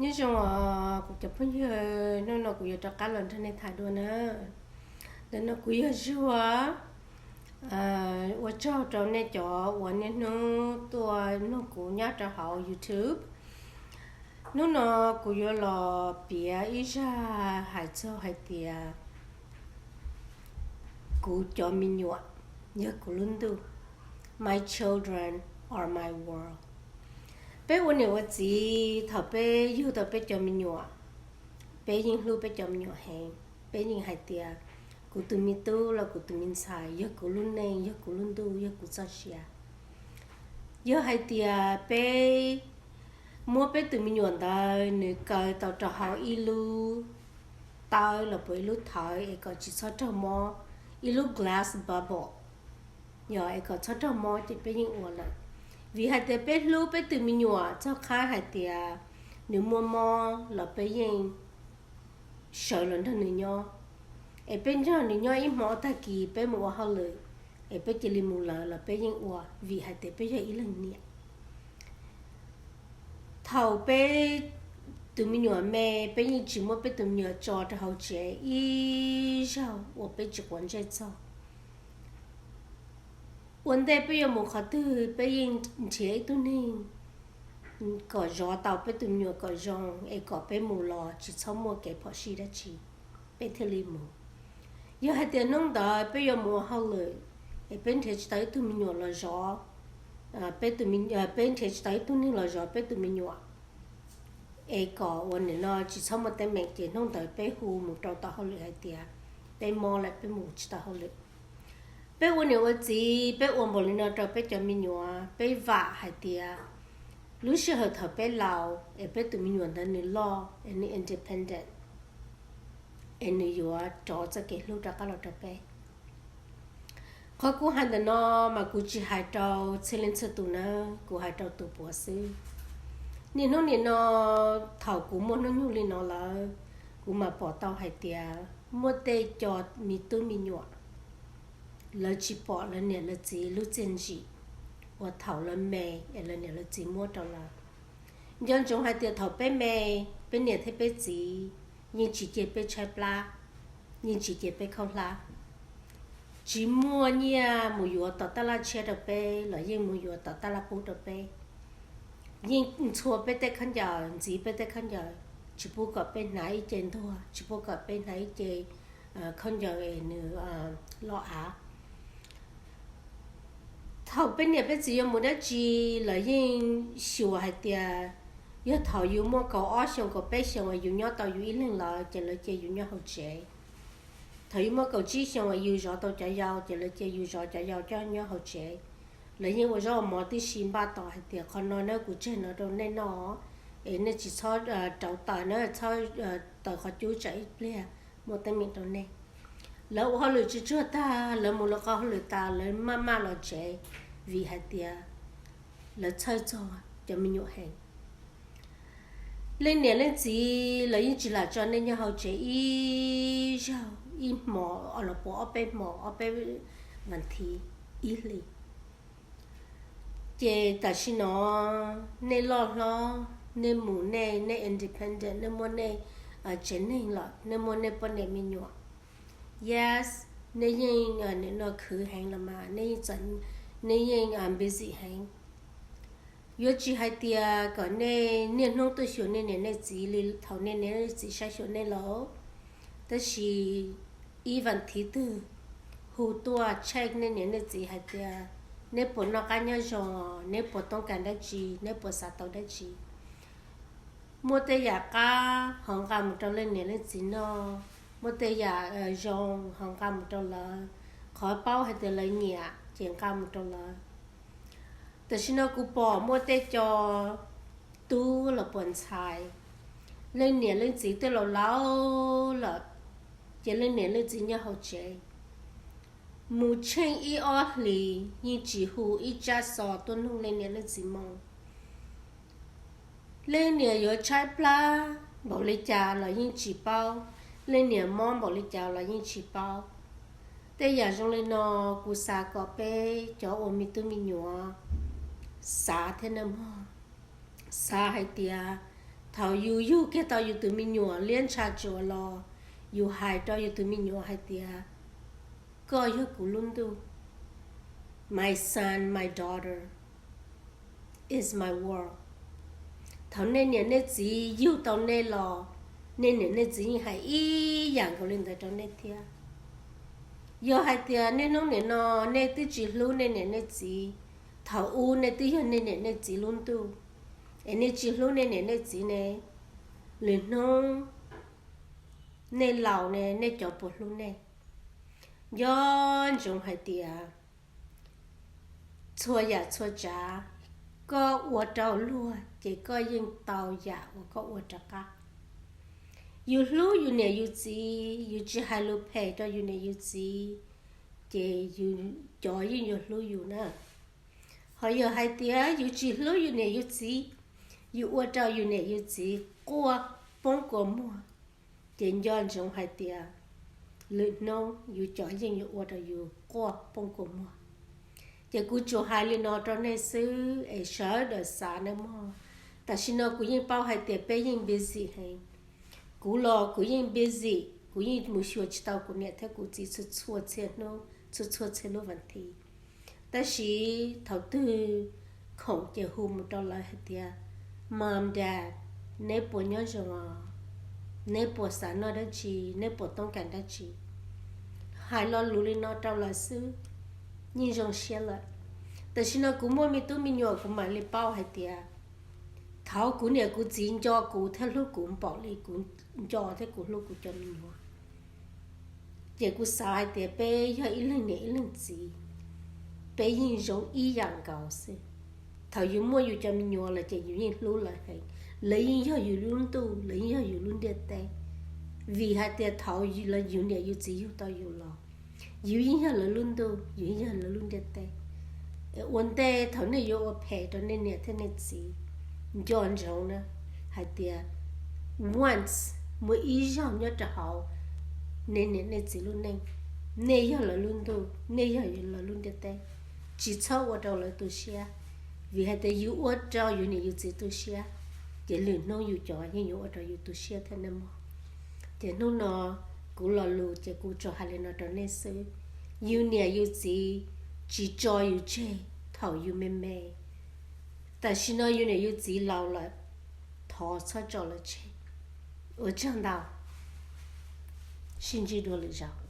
Nyob zoo os kuv cov phooj ywg, hnub no kuv yuav rov qab los nrog nej tham dua na. Ntawm no kuv yog Zuag. Ua tsaug rau nej cov uas niaj hnub tuaj mloog kuv nyob rau hauv YouTube. Hnub no kuv yuav los piav ib zaj hais txog hais tias kuv cov me nyuam yog kuv lub ntuj. My children are my world. Peb ua niam ua txiv, thaum peb yug tau peb cov me nyuam, peb yeej hlub peb cov me nyuam heev. Peb yeej hais tias kuv tus me tub los kuv tus me ntxhais yog kuv lub neej, yog kuv lub ntuj, yog kuv txoj sia. Yog hais tias peb muab peb tus me nyuam ntawd nws kaw tau rau hauv ib lub tawb los puas ib lub thawv es kom tsis txhob raug mob, ib lub glass bubble, yog es kom txhob raug mob ces peb yeej ua lawm. Vim hais tias peb hlub peb tus me nyuam txog qhov hais tias nws muaj mob los peb yeej sawv los nrog nws nyob. Es peb nrog nws nyob ib hmo tag kis peb mus ua hauj lwm, es peb cia li mus lawm los peb yeej ua, vim hais tias peb yog ib leeg niam. Thaum peb tus me nyuam me, peb yeej tsis muab peb tus me nyuam tso rau hauv tsev ib zaug uas peb tsis quav ntsej txog. Ua ntej peb yuav mus qhov twg peb yeej nrhiav ib tug neeg kom zov tau peb tus me nyuam kom zoo es kom peb mus los tsis txhob muaj kev phom sij dab tsi, peb thiaj li mus. Yog hais tias hnub ntawd peb yuav mus ua hauj lwm es peb nrhiav tsis tau ib tug me nyuam los zov, peb nrhiav tsis tau ib tug neeg los zov peb tus me nyuam es kom uas nim no tsis txhob muaj teeb meem ces hnub ntawd peb hu mus rau tom hauj lwm hais tias peb mob lawm peb mus tsis tau hauj lwm. Peb ua niam ua txiv peb ua npaum li no rau peb cov me nyuam, peb vam hais tias lub sij hawm thaum peb laus es peb tus me nyuam ntawd nws loj es nws independent es nws yuav rov txoj kev hlub rov qab los rau peb. Qhov kuv hais ntawm no mas kuv tsis hais rau txhia leej txhia tus na, kuv hais rau tus puav xwb. Niaj hnub nim no thaum kuv muaj hnub nyoog li no lawm, kuv mam pom tau hais tias muaj tej cov me tub me nyuam lawv tsis pom lawv niam lawv txiv lub txiaj ntsim uas thaum lawv me es lawv niam lawv txiv muab rau lawv. Nco ntsoov hais tias thaum peb me, peb niam thiab peb txiv yeej tsis cia peb tshaib plab, yeej tsis cia peb khaub hlab. Tsis muaj nyiaj mus yuav tom taj laj tshiab rau peb los yeej mus yuav tom taj laj qub rau peb. Yeej ntxhua peb tej khaub ncaws, ntxiv peb tej khaub ncaws, tsis pub kom peb hnav ib ce ntuag, tsis pub kom peb hnav ib ce khaub ncaws es nws loj av. Thaum peb niam peb txiv yuav mus dab tsi, lawv yeej xyuas hais tias yog thaum yus muaj kaum ob xyoos kaum peb xyoos es yus nyob tau yus ib leeg lawm ces lawv cia yus nyob hauv tsev. Thaum yus muaj kaum tsib xyoos es yus zov tau cov yau ces lawv cia yus zov cov yau coj nyob hauv tsev. Lawv yeej ua zaub ua mov tib si npaj tos hais tias qhov no na kuv tseg no rau nej noj, es nej tsis txhob rauv taws na, txhob taws qhov cub tsam ib pliag muaj teeb meem rau nej. Lawv ua hauj lwm tsuag tsuag tag, lawv mus lawv qhov hauj lwm tas, lawv maj maj los tsev, vim hais tias lawv txhawj txog cov me nyuam heev. Leej niam leej txiv lawv yeej tsis lam tso nej nyob hauv tsev ib zaug, ib hmos los puas ob peb hmos, ob peb vas thiv, ib hlis. Ces tam sim no nej loj hlob, nej mus nej, nej independent, nej muaj nej tsev neeg lawm, nej muaj nej poj niam me nyuam. Yes, nej yeej nim no khwv heev los mas, nej yeej busy heev. Yuav tsis hais tias kom nej niaj hnub tuaj xyuas nej niam nej txiv li thaum nej niam nej txiv saib xyuas nej lawm, tab sis ib vas thiv twg hu tuaj check nej niam nej txiv hais tias neb puas noj qab nyob zoo, neb puas toob kas dab tsi, neb puas xav tau dab tsi. Muaj tej yam qab ho nqa mus rau leej niam leej txiv noj, muaj tej yam zoo ho nqa mus rau lawv. Qhov paub hais tias lawv nyiam ces nqa mus rau lawv. Tam sim no kuv pom muaj tej co tub los puas ntxhais, leej niam leej txiv twb laus laus lawm, ces leej niam leej txiv nyob hauv tsev. Mus tsheej ib ob hlis yeej tsis hu ib tsab xov tuaj nug leej niam leej txiv moo. Leej niam yuav tshaib plab npaum li cas los yeej tsis paub, leej niam mob npaum li cas los yeej tsis paub. Tej yam zoo li no kuv xav kom peb cov ua me tub me nyuam xav thiab nawb mog. Xav hais tias Thaum yus yug kiag tau yus tus me nyuam liab ntsha tsuas los, yus hais rau yus tus me nyuam hais tias, koj yog kuv lub ntuj. My son, my daughter is my world. Thaum nej niam nej txiv yug tau nej los, nej niam nej txiv yeej hais ib yam nkaus li ntawd rau nej thiab. Yog hais tias niaj hnub nim no nej twb tsis hlub nej niam nej txiv, thaum ub nej twb yog nej niam nej txiv lub ntuj, es nej tsis hlub nej niam nej txiv ne, lwm hnub nej laus ne, nej cov puas hlub nej? Nco ntsoov hais tias txhua yam txhua tsav koj ua rau luag ces koj yeej tau yam uas koj ua rov qab. Yus hlub yus niam yus txiv, yus tsis hais lus phem rau yus niam yus txiv, ces yus cov yeej yuav hlub yus na. Ho yog hais tias yus tsis hlub yus niam yus txiv, yus ua rau yus niam yus txiv quaj poob kua muag, ces nco ntsoov hais tias lwm hnub yus cov yeej yuav ua rau yus quaj poob kua muag. Ces kuv tsuas hais li no rau nej xwb es sawv daws xav nej mog. Tam sim no kuv yeej paub hais tias peb yeej busy heev. Kuv los kuv yeej busy, kuv yeej mus xyuas tsis tau kuv niam thiab kuv txiv txhua txhua txhia hnub, txhua txhua txhia lub vas thiv. Tab sis thaum twg khoom ces hu mus rau lawv hais tias, Mom, Dad, neb puas nyob zoo os? Neb puas xav noj dab tsi? Neb puas toob kas dab tsi? Hais lo lus li no rau lawv xwb, yeej zoo siab lawm. Tam sim no kuv muaj me tub me nyuam kuv mam li paub hais tias thaum kuv niam kuv txiv nco kuv thiab hlub kuv npaum li kuv nco thiab kuv hlub kuv cov me nyuam, ces kuv xav hais tias peb yog ib leeg niam ib leeg txiv, peb yeej zoo ib yam nkaus xwb. Thaum yus muaj yus cov me nyuam lawm ces yus yeej hlub lawv heev, lawv yeej yog yus lub ntuj, lawv yeej yog yus lub ntiaj teb. Vim hais tias thaum yus niam yus txiv yug tau yus los, yus yeej yog lawv lub ntuj, yus yeej yog lawv lub ntiaj teb. Ua ntej thaum nej yuav ua phem rau nej niam thiab nej txiv, nco ntsoov na hais tias once, muaj ib zaug nyob rau hauv nej niam nej txiv lub neej, nej yog lawv lub ntuj, nej yog lawv lub ntiaj teb. Tsis txhob ua rau lawv tu siab, vim hais tias yus ua rau yus niam yus txiv tu siab, ces lwm hnub yus cov yeej yuav ua rau yus tu siab thiab nej mog. Ces hnub no kuv lo lus ces kuv tsuas hais li no rau nej xwb. Yus niam yus txiv tsis tso yus tseg thaum yus me me. Tam sim no yus niam yus txiv laus lawm, thov txhob tso lawv tseg. Ua tsaug ntau, sib ntsib dua lwm zaus.